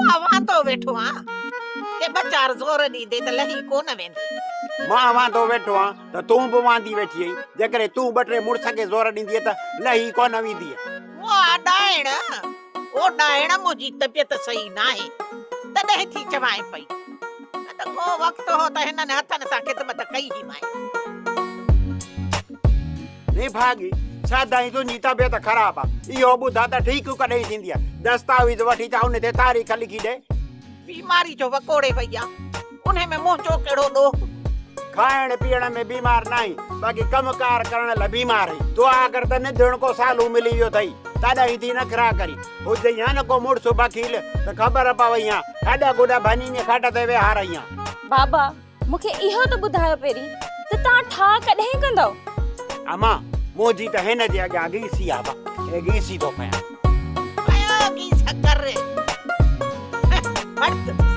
مان واندو ويٺو آن، ڪي ٻه چار زور ڏيندي ته لهي ڪونه ويندي. مان واندو ويٺو آن ته تون به واندي ويٺي آهين، جيڪڏهن تون ٻه ٽي مڙس کي زور ڏيندينء ته لهي ڪونه ويندينء. واهه ڏائڻ، او ڏائڻ منهنجي طبيعت صحيح ناهي، تڏهن ٿي چوانء پئي. نه ته ڪو وقت هو ته هنن هٿن سان خدمت ڪئي هئي مانء. نڀاڳي، سدائين تنهنجي طبيعت خراب آ. اهو ٻڌاء ته ٺيڪ ڪڏهن ٿيندينء؟ دستاويز وٺي ته ان تي تاريخ لکي ڏي. بيماري جو وڪوڙي وئي آ، انهي ۾ منهنجو ڪهڙو ڏوهه؟ کائڻ پيئڻ ۾ بيمار ناهين، باقي ڪم ڪار ڪرڻ لاء بيمار آهين. دعا ڪر ته نڌڻڪو سالو ملي ويو اٿئي، تڏهن ٿي نخرا ڪرين. هجئي ها نه ڪو مڙس بخيل ته خبر پوئي ها، هڏ گڏ ڀڃي ڃي کٽ تي ويهارئين ها. بابا، مون کي اهو ته ٻڌايو پهرين ته توهان ٺاهه ڪڏهن ڪندؤ؟ امان، منهنجي ته هن جي اڳيان گيسي آ با، هي گيسي ٿو پيان. پيو گيس ڪر. مرد.